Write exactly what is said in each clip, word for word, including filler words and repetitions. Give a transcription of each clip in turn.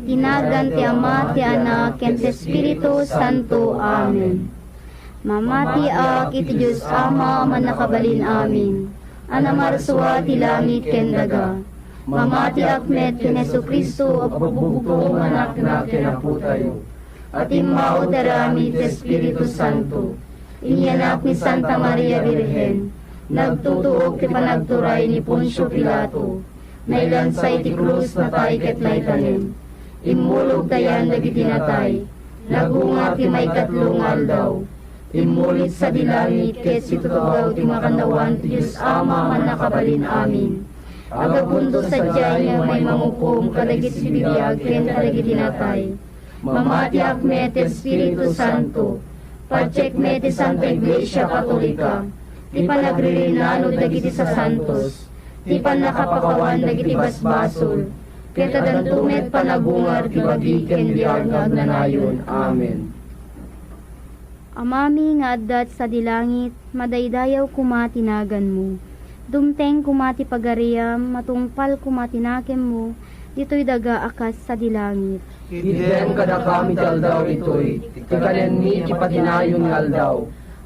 Iti nagan ti Ama, ti Anak, ken ti Espiritu Santo. Amen. Mamatiak iti Dios Ama a Mannakabalin-amin, a namarsua ti langit ken daga. Mamatiak met ken Jesu-Cristo a bugbugtong nga Anakna ken Apotayo, a timmao ti aramid ti Espiritu Santo. Inyanak ni Santa Maria Birhen, nagtutuok ti panagturay ni Poncio Pilato, nailansa iti krus, natay ket naitanem. Immulog ta yan dagiti natay, nagungar ti maikatlo nga aldaw. Immuli sadi langit ket situtugaw ti makannawan ti Dios Ama a Mannakabalin-amin. Aggapunto sadiay nga umay mangukom kadagiti bibiag ken kadagiti natay. Mamatiak met ti Espiritu Santo. Patiek met ti Santa Iglesia Katolika, ti panagririnanon dagiti sasantos, ti pannakapakawan dagiti basbasol, ket addanto met panagungar ti bagi ken biag nga agnanayon. Amen. Amami nga adda sadi langit, madaydayaw koma ti naganmo. Dumteng koma ti pagariam, matungpal koma ti nakemmo, ditoy daga a kas sadi langit. Itdem kadakami ti aldaw ditoy, ti kanenmi ti patinayon nga aldaw.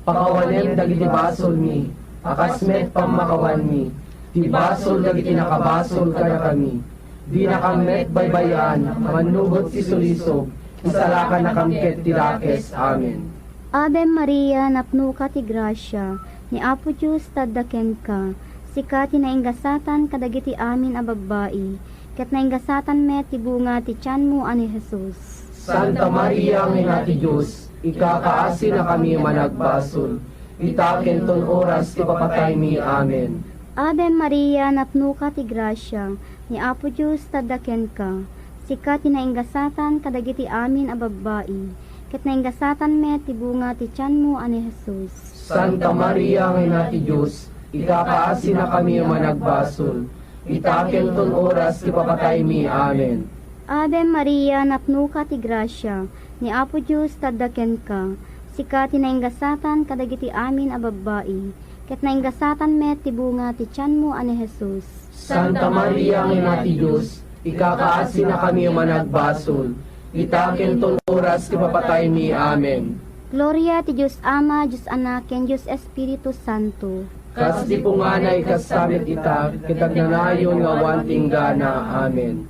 Pakawanem dagiti basolmi, a kas met pammakawanmi, ti basol dagiti nakabasol kadakami. Dinakam met baybay-an a mannubot ti sulisog, isalakannakam ket ti dakes. Amen. Ave Maria, napnoka ti grasia, ni Apo Dios tadda kenka. Sika ti nainggasatan kadagiti amin a babbai, ket nainggasatan met ti bunga ti tianmo a ni Jesus. Santa Maria nga Ina ti Dios, ikakaasinakami a managbasol, ita ken ton oras ti papataymi. Amen. Ave Maria, napnoka ti grasia, ni Apo Dios tadda kenka. Sika ti nainggasatan kadagiti amin a babbai, ket nainggasatan met ti bunga ti tianmo a ni Jesus. Santa Maria nga Ina ti Dios, ikakaasinakami a managbasol, ita ken ton oras ti papataymi. Amen. Ave Maria, napnoka ti grasia, ni Apo Dios tadda kenka. Sika ti nainggasatan kadagiti amin a babbai, ket nainggasatan met ti bunga ti tianmo a ni Jesus. Santa Maria nga Ina ti Dios, ikakaasinakami a managbasol, ita ken ton oras ti papataymi. Amen. Gloria ti Dios Ama, Dios Anak, ken Dios Espiritu Santo. Kas di punganay, kasta met ita, ket agnanayon nga awan ti inggana. Amen.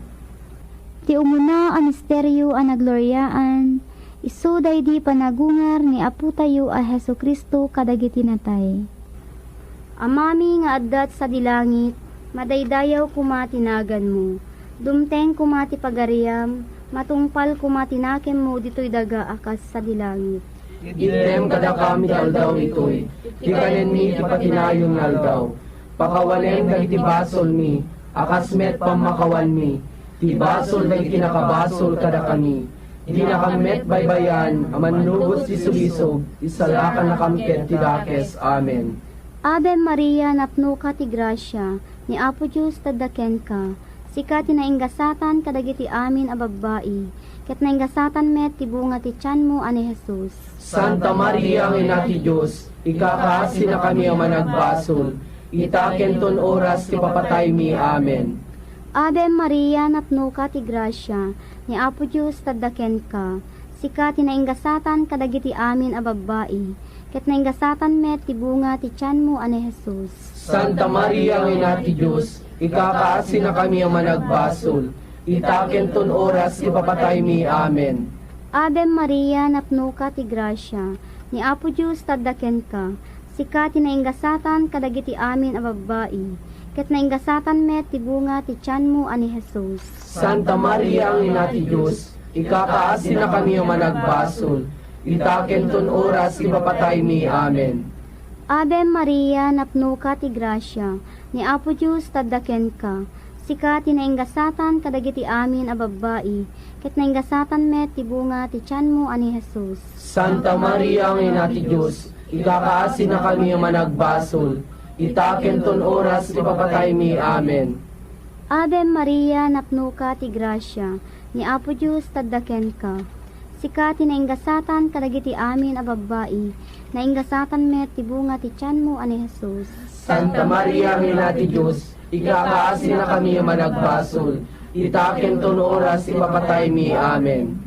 Ti umuna a misterio a nagloriaan, isu daydi panagungar ni Apotayo a Jesu-Cristo kadagiti natay. Amami nga adda sadi langit, madaydayaw koma ti naganmo. Dumteng koma ti pagariam, matungpal koma ti nakemmo ditoy daga a kas sadi langit. Itdem kadakami ti aldaw itoy, ti kanenmi ti patinayon nga aldaw. Pakawanem dagiti basolmi, a kas met pammakawanmi, ti basol dagiti nakabasol kadakami. Dinakam met baybay-an a mannubot ti sulisog, isalakannakam ket ti dakes. Amen. Ave Maria, napnoka ti grasia, ni Apo Dios tadda kenka. Sika ti nainggasatan kadagiti amin a babbai, ket nainggasatan met ti bunga ti tianmo a ni Jesus. Santa Maria nga Ina ti Dios, ikakaasinakami a managbasol, ita ken ton oras ti papataymi. Amen. Ave Maria, napnoka ti grasia, ni Apo Dios tadda kenka. Sika ti nainggasatan kadagiti amin a babbai, ket nainggasatan met ti bunga ti tianmo a ni Jesus. Santa Maria nga Ina ti Dios, ikakaasinakami a managbasol, ita ken ton oras ti papataymi. Amen. Ave Maria, napnoka ti grasia, ni Apo Dios tadda kenka. Sika ti nainggasatan kadagiti amin a babbai, ket nainggasatan met ti bunga ti tianmo a ni Jesus. Santa Maria nga Ina ti Dios, ikakaasinakami a managbasol, ita ken ton oras ti papataymi. Amen. Ave Maria, napnoka ti grasia, ni Apo Dios tadda kenka. Sika ti nainggasatan kadagiti amin a babbai, ket nainggasatan met ti bunga ti tianmo a ni Jesus. Santa Maria nga Ina ti Dios, ikakaasinakami a managbasol, ita ken ton oras ti papataymi. Amen. Ave Maria, napnoka ti grasia, ni Apo Dios tadda kenka. Sika ti nainggasatan kadagiti amin a babbai, nainggasatan met ti bunga ti tianmo a ni Jesus. Santa Maria nga Ina ti Dios, ikakaasinakami a managbasol, ita ken ton oras ti papataymi. Amen.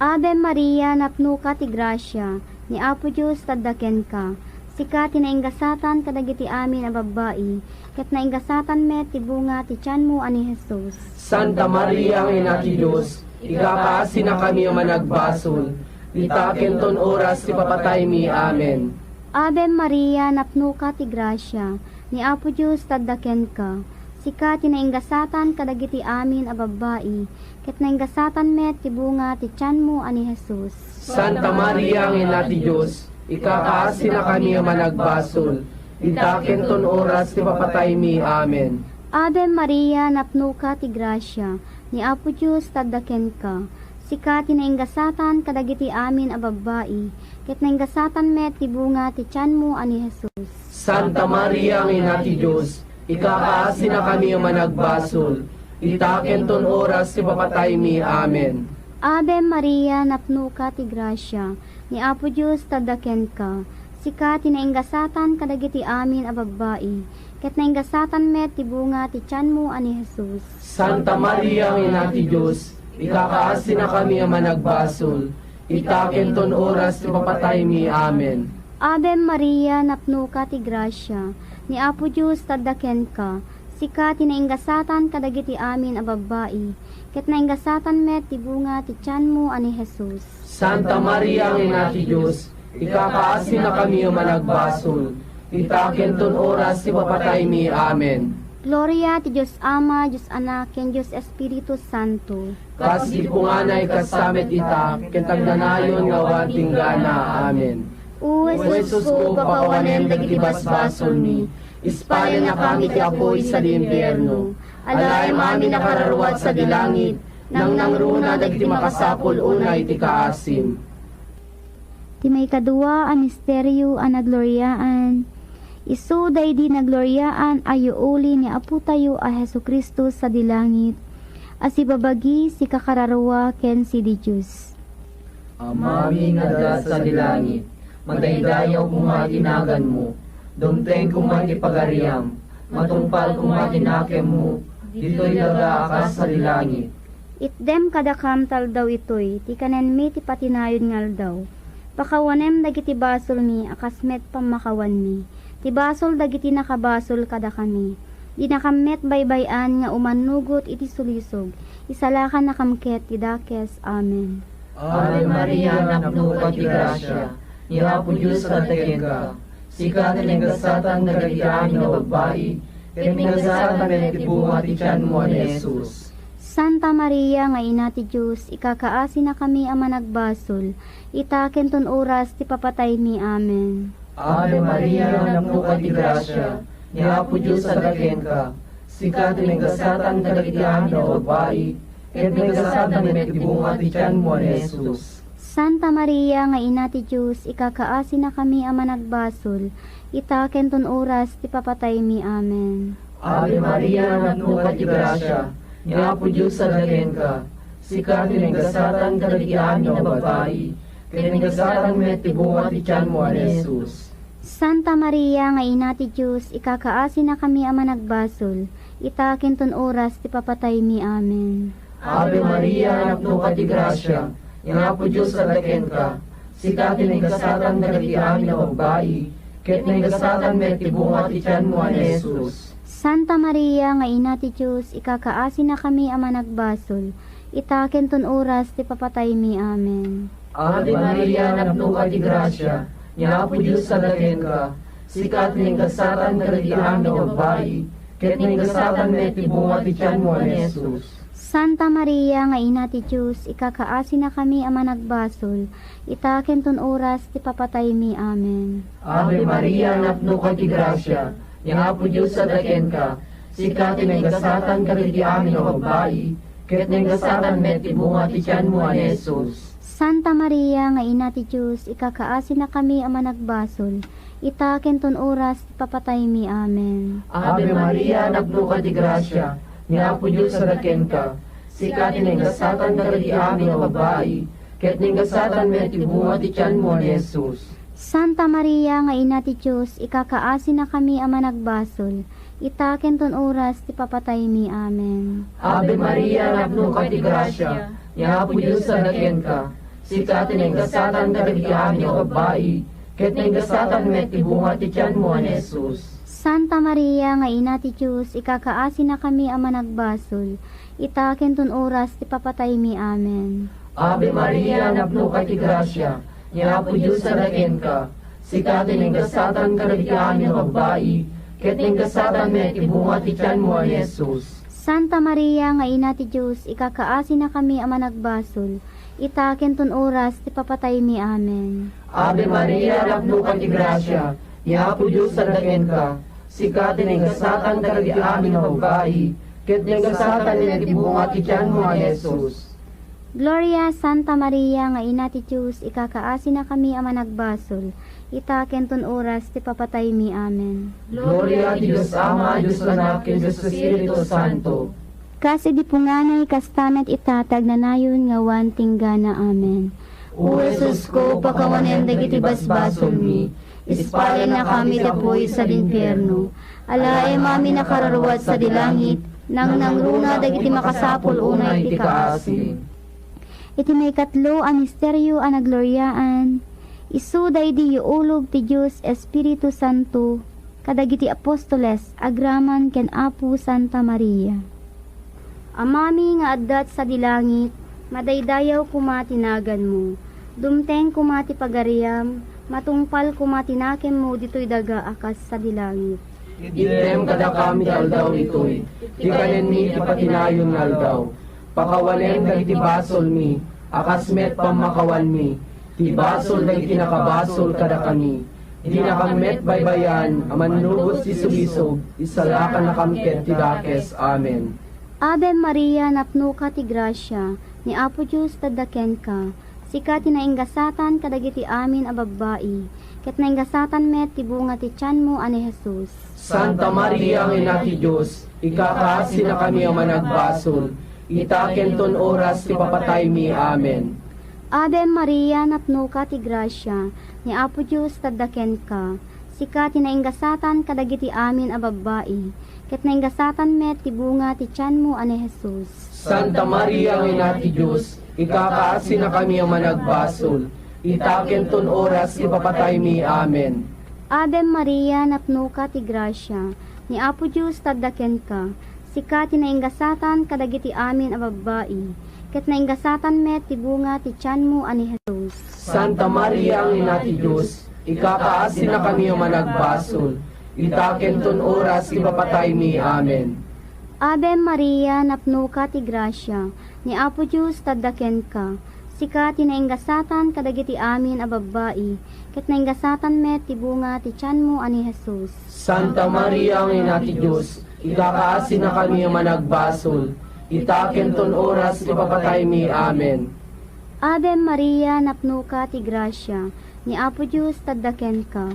Ave Maria, napnoka ti grasia, ni Apo Dios tadda kenka. Sika ti nainggasatan kadagiti amin a babbai, ket nainggasatan met ti bunga ti tianmo a ni Jesus. Santa Maria nga Ina ti Dios, ikakaasinakami a managbasol, ita ken ton oras ti papataymi. Amen. Ave Maria, napnoka ti grasia, ni Apo Dios tadda kenka. Sika ti nainggasatan kadagiti amin a babbai, ket nainggasatan met ti bunga ti tianmo a ni Jesus. Santa Maria nga Ina ti Dios, ikakaasinakami a managbasol, ita ken ton oras ti papataymi. Amen. Ave Maria, napnoka ti grasia, ni Apo Dios tadda kenka. Sika ti nainggasatan kadagiti amin a babbai, ket nainggasatan met ti bunga ti tianmo a ni Jesus. Santa Maria nga Ina ti Dios, ikakaasinakami a managbasol, ita ken ton oras ti papataymi. Amen. Ave Maria, napnoka ti grasia, ni Apo Dios tadda kenka. Sika ti nainggasatan kadagiti amin a babbai, ket nainggasatan met ti bunga ti tianmo a ni Jesus. Santa Maria nga Ina ti Dios, ikakaasinakami a managbasol, ita ken ton oras ti papataymi. Amen. Ave Maria, napnoka ti grasia, ni Apo Dios tadda kenka. Sika ti nainggasatan kadagiti amin a babbai, ket nainggasatan met ti bunga ti tianmo a ni Jesus. Santa Maria nga Ina ti Dios, ikakaasinakami a managbasol, ita ken ton oras ti papataymi. Amen. Gloria ti Dios Ama, Dios Anak, ken Dios Espiritu Santo. Kas idi punganay, kasta met ita, ket agnanayon nga awan inggana. Amen. O Jesusko, pakawanem dagiti basbasolmi, ispalennakami ti apuy sadi impierno. Alaem amin a kararuat sadi langit, nangnangruna dagiti makasapul unay ti kaasim. Ti maikadua a misterio a nagloriaan, isu daydi nagloriaan a yuuli ni Apotayo a Jesu-Cristo sadi langit, a sibabagi, sikakararua ken sidi Dios. Amami nga adda sadi langit, madaydayaw koma ti naganmo, dumteng koma ti pagariam, matungpal koma ti nakemmo, ditoy daga a kas sadi langit. Itdem kadakam ti aldaw itoy ti kanenmi ti patinayon nga aldaw. Pakawanem dagiti basolmi a kas met pammakawanmi ti basol dagiti nakabasol kadakami. Dinakam met baybay-an nga umannugot iti sulisog. Isalakannakam ket ti dakes. Amen. Ave Maria, napnoka ti grasia, ni Apo Dios adda kenka. Sika ti nagasatan dagiti amin a babbai, ket nagasatan met ti bunga ti tianmo a ni Jesus. Santa Maria nga Ina ti Dios, ikakaasinakami a managbasol, ita ken ton oras ti papataymi. Amen. Ave Maria, napnoka ti grasia, ni Apo Dios adda kenka. Sika ti nagasatan kadagiti amin a babbai, ket nagasatan met ti bunga ti tianmo a ni Jesus. Santa Maria nga Ina ti Dios, ikakaasinakami a managbasol, ita ken ton oras ti papataymi. Amen. Ave Maria, napnoka ti grasia, ni Apo Dios adda kenka. Sika ti nagasatan kadagiti amin a babbai, ket nagasatan met ti bunga ti tianmo a ni Jesus. Santa Maria nga Ina ti Dios, ikakaasinakami a managbasol, ita ken ton oras ti papataymi. Amen. Ave Maria, napnoka ti grasia, ni Apo Dios adda kenka. Sika ti nagasatan kadagiti amin a babbai, ket nagasatan met ti bunga ti tianmo a ni Jesus. Santa Maria nga Ina ti Dios, ikakaasinakami a managbasol, ita ken ton oras ti papataymi. Amen. Ave Maria, napnoka ti grasia, ni Apo Dios adda kenka. Sika ti nagasatan kadagiti amin a babbai, ket nagasatan met ti bunga ti tianmo a ni Jesus. Santa Maria nga Ina ti Dios, ikakaasinakami a managbasol, ita ken ton oras ti papataymi. Amen. Ave Maria, napnoka ti grasia, ni Apo Dios adda kenka. Sika ti nagasatan kadagiti amin a babbai, ket nagasatan met ti bunga ti tianmo a ni Jesus. Santa Maria nga Ina ti Dios, ikakaasinakami a managbasol, ita ken ton oras ti papataymi. Amen. Ave Maria, napnoka ti grasia, ni Apo Dios adda kenka. Sika ti nagasatan kadagiti amin a babbai, ket nagasatan met ti bunga ti tianmo a ni Jesus. Santa Maria nga Ina ti Dios, ikakaasinakami a managbasol, ita ken ton oras ti papataymi. Amen. Ave Maria, napnoka ti grasia, ni Apo Dios adda kenka. Sika ti naingasatan kadagiti amin a babbai, ket naingasatan met ti bunga ti tianmo a ni Jesus. Santa Maria nga Ina ti Dios, ikakaasinakami a managbasol, ita ken ton oras ti papataymi. Amen. Ave Maria, napnoka ti grasia, ni Apo Dios adda kenka. Sika ti naingasatan kadagiti amin a babbai, ket naingasatan met ti bunga ti tianmo a ni Jesus. Santa Maria nga Ina ti Dios, ikakaasinakami a managbasol, ita ken ton oras ti papataymi. Amen. Ave Maria, napnoka ti grasia, ni Apo Dios adda kenka. Sika ti naingasatan kadagiti amin a babbai, ket naingasatan met ti bunga ti tianmo a ni Jesus. Gloria, Santa Maria nga Ina ti Dios, ikakaasinakami a managbasol, ita ken ton oras ti papataymi. Amen. Gloria ti Dios Ama, Dios Anak, ken Dios Espiritu Santo. Kas idi punganay, kasta met ita ti agnanayon nga awan tinggana. Amen. O Jesusko, pakawanem dagiti basbasolmi, ispalennakami ti apuy sadi infierno. Alaem amin a kararua sadi langit, nangnangruna dagiti makasapul unay ti kaasi. Iti maikatlo a misterio a nagloriaan, isu daydi iulog ti Dios Espiritu Santo kadagiti apostoles agraman ken Apo Santa Maria. Amami nga adda sadi langit, madaydayaw koma ti naganmo. Dumteng koma ti pagariam, matungpal koma ti nakemmo ditoy daga a kas sadi langit. Itdem kadakami ti aldaw itoy, ti kanenmi ti patinayon nga aldaw. Pakawanem dagiti basolmi, a kas met pammakawanmi ti basol dagiti nakabasol kadakami. Dinakam met baybay-an a mannubos ti sulisog, isalakannakam ket ti dakes. Amen. Ave Maria, napnoka ti grasia, ni Apo Dios adda kenka. Sika ti naingasatan kadagiti amin a babbai, ket naingasatan met ti bunga ti tianmo a ni Jesus. Santa Maria nga Ina ti Dios, ikakaasinakami a managbasol, ita ken ton oras ti papataymi. Amen. Ave Maria, napnoka ti grasia, ni Apo Dios adda kenka. Sika ti naingasatan kadagiti amin a babbai, ket naingasatan met ti bunga ti tianmo a ni Jesus. Santa Maria nga Ina ti Dios, ikakaasinakami a managbasol, ita ken ton oras ti papataymi. Amen. Ave Maria, napnoka ti grasia, ni Apo Dios adda kenka. Sika ti naingasatan kadagiti amin a babbai, ket naingasatan met ti bunga ti tianmo a ni Jesus. Santa Maria nga Ina ti Dios, ikakaasinakami a managbasol, ita ken ton oras ti papataymi. Amen. Ave Maria, napnoka ti grasia, ni Apo Dios adda kenka. Sika ti naingasatan kadagiti amin a babbai, ket naingasatan met ti bunga ti tianmo a ni Jesus. Santa Maria nga Ina ti Dios, ikakaasinakami a managbasol, ita ken ton oras ti papataymi. Amen. Ave Maria, napnoka ti grasia, ni Apo Dios adda kenka.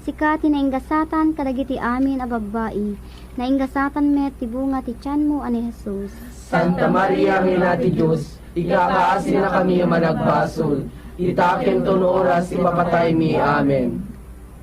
Sika ti naingasatan kadagiti amin a babbai, naingasatan met ti bunga ti tianmo a ni Jesus. Santa Maria nga Ina ti Dios, ikakaasinakami a managbasol, ita ken ton oras ti papataymi. Amen.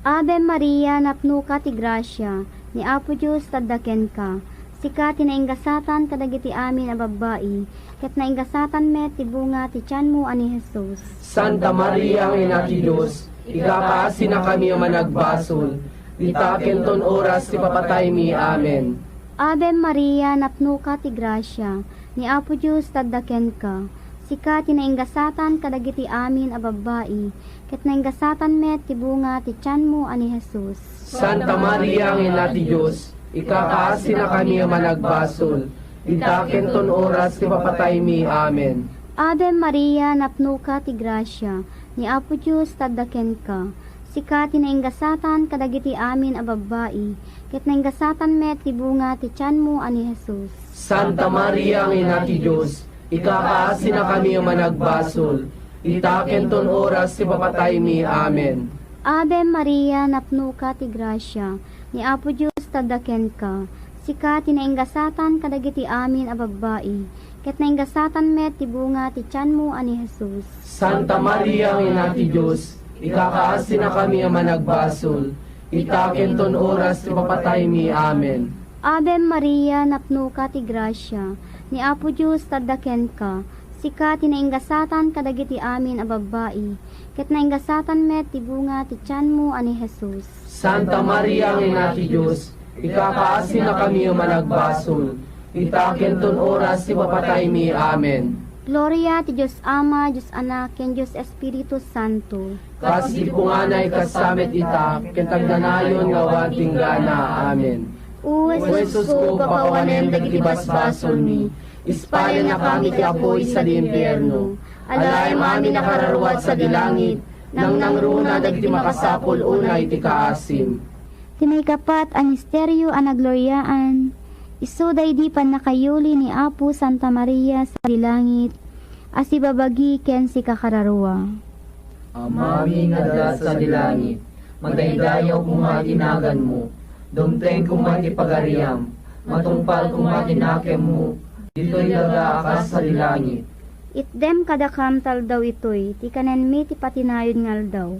Ave Maria, napnoka ti grasia, ni Apo Dios adda kenka. Sika ti naingasatan kadagiti amin a babbai, ket naingasatan met ti bunga ti tianmo a ni Jesus. Santa Maria nga Ina ti Dios, ikakaasinakami a managbasol, ita ken ton oras ti papataymi. Amen. Ave Maria, napnoka ti grasia, ni Apo Dios adda kenka. Sika ti naingasatan kadagiti amin a babbai, ket naingasatan met ti bunga ti tianmo a ni Jesus. Santa Maria nga Ina ti Dios, ikakaasinakami a managbasol, ita ken ton oras ti papataymi. Amen. Ave Maria, napnoka ti grasia, ni Apo Dios adda kenka. Sika ti naingasatan kadagiti amin a babbai, ket naingasatan met ti bunga ti tianmo a ni Jesus. Santa Maria nga Ina ti Dios, ikakaasinakami a managbasol, ita ken ton oras ti papataymi. Amen. Ave Maria, napnoka ti grasia, ni Apo Dios adda kenka. Sika ti naingasatan kadagiti amin a babbai, ket naingasatan met ti bunga ti tianmo a ni Jesus. Santa Maria nga Ina ti Dios, ikakaasinakami a managbasol, ita ken ton oras ti papataymi. Amen. Ave Maria, napnoka ti grasia, ni Apo Dios adda kenka. Sika ti nainggasatan kadagiti amin a babbai, ket nainggasatan met ti bunga ti tianmo a ni Jesus. Santa Maria nga Ina ti Dios, ikakaasinakami a managbasol, ita ken ton oras ti papataymi. Amen. Gloria ti Dios Ama, Dios Anak, ken Dios Espiritu Santo. Kas idi punganay, kasta met ita, ken agnanayon nga awan tinggana. Amen. O Jesusko, pakawanem dagiti basbasolmi, ispalennakami ti apuy sadi impierno. Alaem amin a kararua sadi langit, nangnangruna dagiti makasapul unay ti kaasim. Ti maikapat a misterio a nagloriaan, isu daydi pannakayuli ni Apo Santa Maria sadi langit a sibabagi ken sikakararua. Amami nga adda sadi langit, madaydayaw koma ti naganmo, dumteng koma ti pagariam, matungpal koma ti nakemmo, ditoy daga a kas sadi langit. Itdem kadakam ti aldaw itoy, ti kanenmi ti patinayon nga aldaw.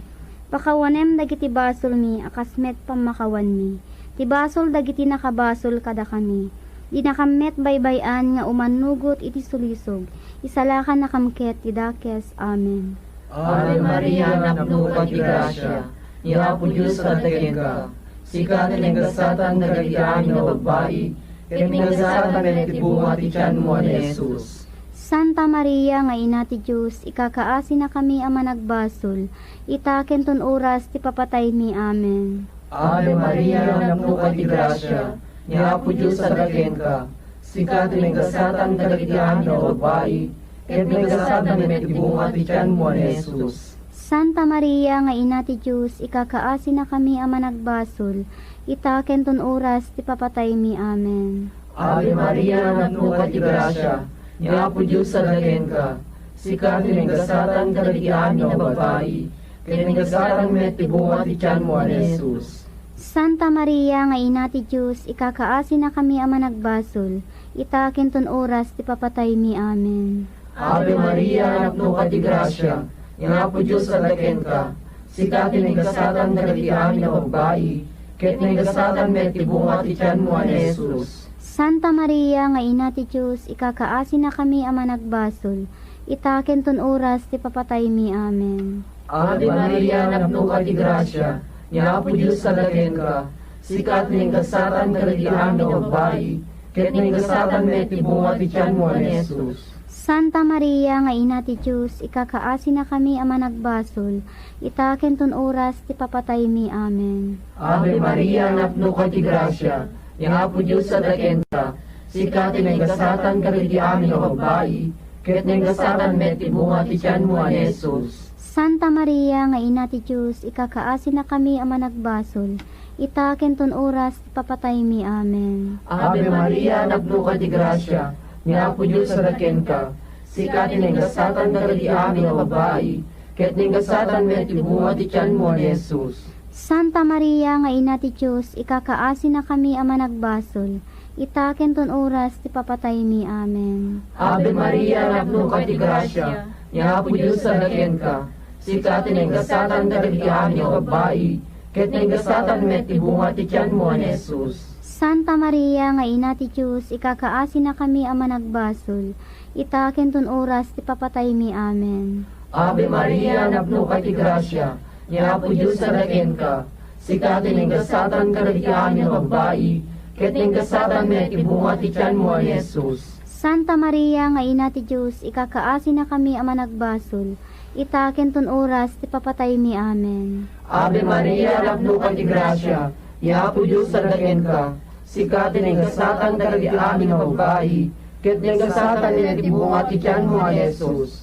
Pakawanem dagiti basolmi a kas met pammakawanmi ti basol dagiti nakabasol kadakami. Dinakam met baybay-an nga umannugot iti sulisog, isalakannakam ket ti dakes. Amen. Ave Maria, napnoka ti grasia, ni Apo Dios adda kenka. Sika ti nainggasatan kadagiti amin a babbai, ket nainggasatan met ti bunga ti tianmo a ni Jesus. Santa Maria nga Ina ti Dios, ikakaasinakami a managbasol, ita ken ton oras ti papataymi. Amen. Ave Maria, napnoka ti grasia, ni Apo Dios adda kenka. Sika ti nainggasatan kadagiti amin a babbai, ket nainggasatan met ti bunga ti tianmo a ni Jesus. Santa Maria nga Ina ti Dios, ikakaasinakami a managbasol, ita ken ton oras ti papataymi. Amen. Ave Maria, napnoka ti grasia, ni Apo Dios adda kenka. Sika ti nainggasatan kadagiti amin a babbai, ket nainggasatan met ti bunga ti tianmo a ni Jesus. Santa Maria nga Ina ti Dios, ikakaasinakami a managbasol, ita ken ton oras ti papataymi. Amen. Ave Maria, napnoka ti grasia, ni Apo Dios adda kenka. Sika ti nainggasatan kadagiti amin a babbai, ket nainggasatan met ti bunga ti tianmo a ni Jesus. Santa Maria nga Ina ti Dios, ikakaasinakami a managbasol, ita ken ton oras ti papataymi. Amen. Ave Maria, napnoka ti grasia, ni Apo Dios adda kenka. Sika ti nainggasatan kadagiti amin a babbai, ket nainggasatan met ti bunga ti tianmo a ni Jesus. Santa Maria nga Ina ti Dios, ikakaasinakami a managbasol, ita ken ton oras ti papataymi. Amen. Ave Maria, napnoka ti grasia, ni Apo Dios adda kenka. Sika ti nainggasatan kadagiti amin a babbai, ket nainggasatan met ti bunga ti tianmo a ni Jesus. Santa Maria nga Ina ti Dios, ikakaasinakami a managbasol, ita ken ton oras ti papataymi. Amen. Ave Maria, napnoka ti grasia, ni Apo Dios adda kenka. Sika ti nainggasatan kadagiti amin a babbai, ket nainggasatan met ti bunga ti tianmo a ni Jesus. Santa Maria nga Ina ti Dios, ikakaasinakami a managbasol, ita ken ton oras ti papataymi. Amen. Ave Maria, napnoka ti grasia, ni Apo Dios adda kenka. Sika ti nainggasatan kadagiti amin a babbai, ket nainggasatan met ti bunga ti tianmo a ni Jesus. Santa Maria nga Ina ti Dios, ikakaasinakami a managbasol, ita ken ton oras ti papataymi. Amen. Ave Maria, napnoka ti grasia, ni Apo Dios adda kenka. Sika ti nainggasatan kadagiti amin a babbai, ket nainggasatan met ti bunga ti tianmo a ni Jesus. Santa Maria nga Ina ti Dios, ikakaasinakami a managbasol, ita ken ton oras ti papataymi. Amen. Ave Maria, napnoka ti grasia, ni Apo Dios adda kenka. Sika ti nainggasatan kadagiti amin a babbai, ket nainggasatan met ti bunga ti tianmo a ni Jesus.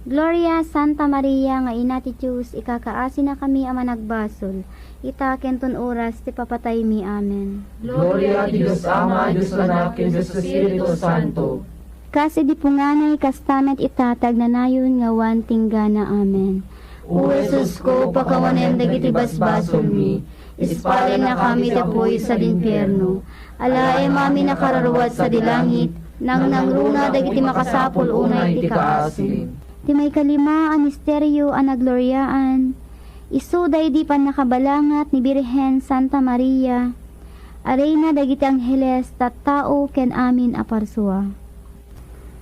Gloria, Santa Maria nga Ina ti Dios, ikakaasinakami a managbasol, ita ken ton oras ti papataymi. Amen. Gloria ti Dios Ama, Dios Anak, ken Dios Espiritu Santo. Kas idi punganay, kasta met ita ti agnanayon nga awan tinggana. Amen. O Jesusko, pakawanem dagiti basbasolmi, ispalennakami ti apuy sadi impierno. Alaem amin a kararua sadi langit, nangnangruna dagiti makasapul unay ti kaasim. Ti maikalima a misterio a nagloriaan, Isu daydi pannakabalangat ni Birhen Santa Maria a Reyna dagiti angheles, tattao ken amin a parsua.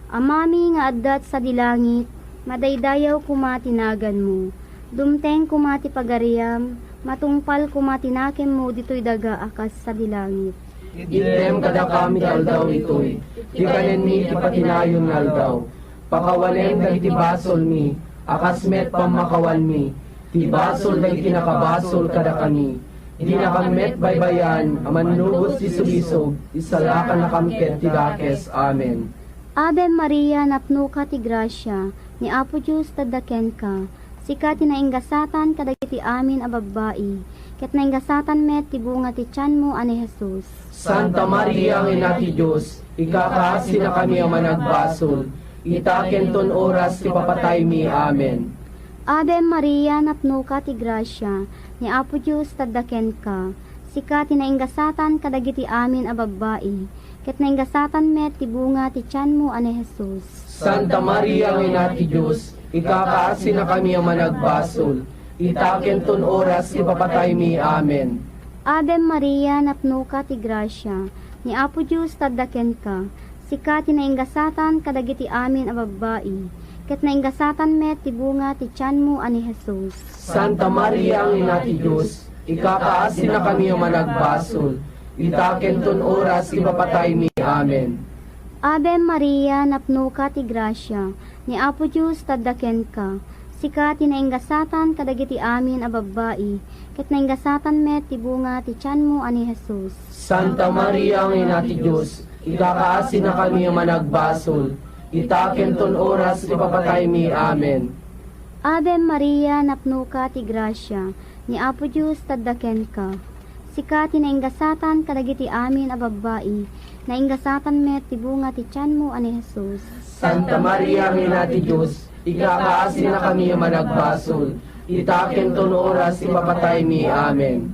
Amami nga adda sadi langit, madaydayaw koma ti naganmo. Dumteng koma ti pagariam, matungpal koma ti nakemmo ditoy daga a kas sadi langit. Itdem kadakami ti aldaw itoy, ti kanenmi ti patinayon nga aldaw. Pakawanem dagiti basolmi, a kas met pammakawanmi ti basol dagiti nakabasol kadakami. Dinakam met baybay-an a mannubot ti sulisog, isalakannakam ket ti dakes. Amen. Ave Maria, napnoka ti grasia, ni Apo Dios tadda kenka. Sika ti nainggasatan kadagiti amin a babbai, ket nainggasatan met ti bunga ti tianmo a ni Jesus. Santa Maria nga Ina ti Dios, ikakaasinakami a managbasol, ita ken ton oras ti papataymi. Amen. Ave Maria, napnoka ti grasia, ni Apo Dios tadda kenka. Sika ti nainggasatan kadagiti amin a babbai, ket nainggasatan met ti bunga ti tianmo a ni Jesus. Santa Maria nga Ina ti Dios, ikakaasinakami a managbasol, ita ken ton oras ti papataymi. Amen. Ave Maria, napnoka ti grasia, ni Apo Dios tadda kenka. Sika ti nainggasatan kadagiti amin a babbai, ket nainggasatan met ti bunga ti tianmo a ni Jesus. Santa Maria nga Ina ti Dios, ikakaasinakami a managbasol, ita ken ton oras ti papataymi. Amen. Ave Maria, napnoka ti grasia, ni Apo Dios tadda kenka. Sika ti nainggasatan kadagiti amin a babbai, ket nainggasatan met ti bunga ti tianmo a ni Jesus. Santa Maria nga Ina ti Dios, ikakaasinakami a managbasol, ita ken ton oras ti papataymi. Amen. Ave Maria, napnoka ti grasia, ni Apo Dios tadda kenka. Sika ti nainggasatan kadagiti amin a babbai, nainggasatan met ti bunga ti tianmo a ni Jesus. Santa Maria nga Ina ti Dios, ikakaasinakami a managbasol, ita ken ton oras ti papataymi. Amen.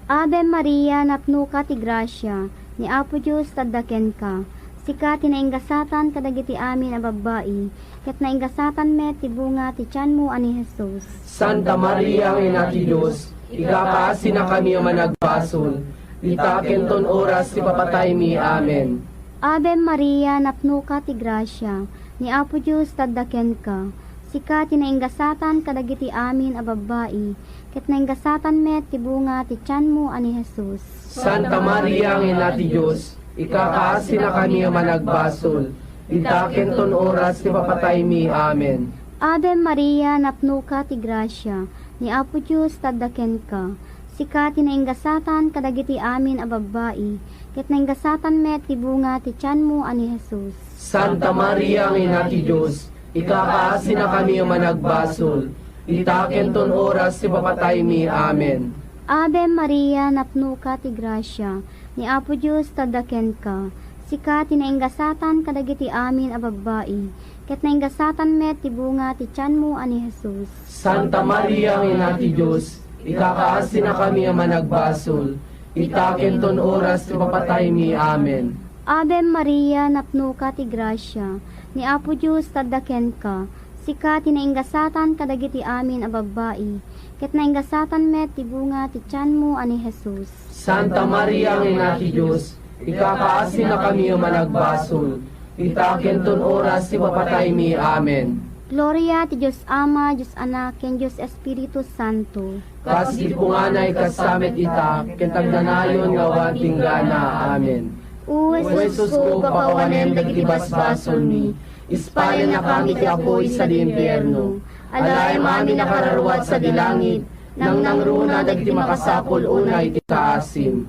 Ave Maria, napnoka ti grasia, ni Apo Dios tadda kenka. Sika ti nainggasatan kadagiti amin a babbai, ket nainggasatan met ti bunga ti tianmo a ni Jesus. Santa Maria nga Ina ti Dios, ikakaasinakami a managbasol, ita ken ton oras ti papataymi. Amen. Ave Maria, napnoka ti grasia, ni Apo Dios tadda kenka. Sika ti nainggasatan kadagiti amin a babbai, ket nainggasatan met ti bunga ti tianmo a ni Jesus. Santa Maria nga Ina ti Dios, ikakaasinakami a managbasol, ita ken ton oras ti papataymi. Amen. Ave Maria, napnoka ti grasia, ni Apo Dios tadda kenka. Sika ti nainggasatan kadagiti amin a babbai, ket nainggasatan met ti bunga ti tianmo a ni Jesus. Santa Maria nga Ina ti Dios, ikakaasinakami a managbasol, ita ken ton oras ti papataymi. Amen. Ave Maria, napnoka ti grasia, ni Apo Dios tadda kenka. Sika ti nainggasatan kadagiti amin a babbai, ket nainggasatan met ti bunga ti tianmo a ni Jesus. Santa Maria nga Ina ti Dios, ikakaasinakami a managbasol, ita ken ton oras ti papataymi. Amen. Ave Maria, napnoka ti grasia, ni Apo Dios tadda kenka. Sika ti nainggasatan kadagiti amin a babbai, ket nainggasatan met ti bunga ti tianmo a ni Jesus. Santa Maria nga Ina ti Dios, ikakaasinakami a managbasol, ita ken ton oras ti papataymi. Amen. Gloria ti Dios Ama, Dios Anak, ken Dios Espiritu Santo. Kas di punganay, kasta met ita, ket agnanayon nga awan inggana. Amen. O Jesusko, pakawanem dagiti basbasolmi, ispalennakam iti apuy sadi impierno. Alaem amin a kararua sadi langit, nangnangruna dagiti makasapul unay ti kaasim.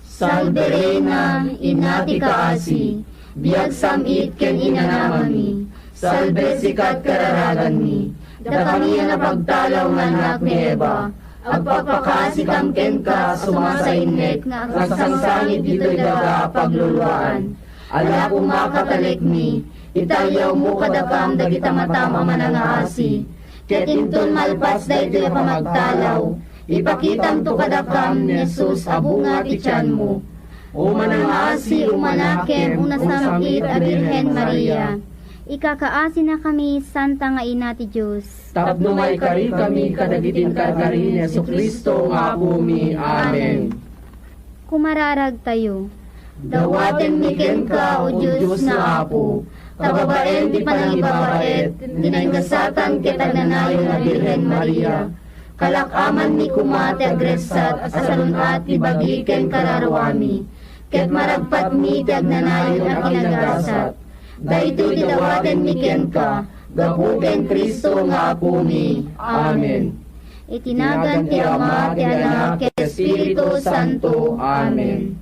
Salve Reina, Ina ti kaasi, biag sam-it ken inanamami. Salve sikat kararaganmi, dakami a napagtalaw nga annak ni Eva. Agpakpakaasikam kenka a sumasainnek nga agsangsangit ditoy daga a pagluluaan. Ala koma, katalekmi, italyawmo kadakam dagita matam a manangaasi. Ket inton malpas daytoy a pamagtalaw, ipakitamto kadakam ni Jesus a bunga ti tianmo. O manangaasi, umanakem, o nasam-it a Birhen Maria. Ikakaasinakami, Santa nga Ina ti Dios. Tapno maikarikami kadagiti inkarkari ni Jesu-Cristo nga Apomi. Amen. Kumararagtayo. Dawatenmi kenka, O Dios nga Apo, ta babaen ti panangibabaet, ti naingasatan ket agnanayon a Birhen Maria. Kalak-amanmi koma ti agressat a salun-at ti bagi ken kararuami, ket maragpatmi ti agnanayon a kinagasat. Daytoy ti dawatenmi kenka, gapu ken Cristo nga Apomi. Amen. Iti nagan ti Ama, ti Anak, ken Espiritu Santo. Amen.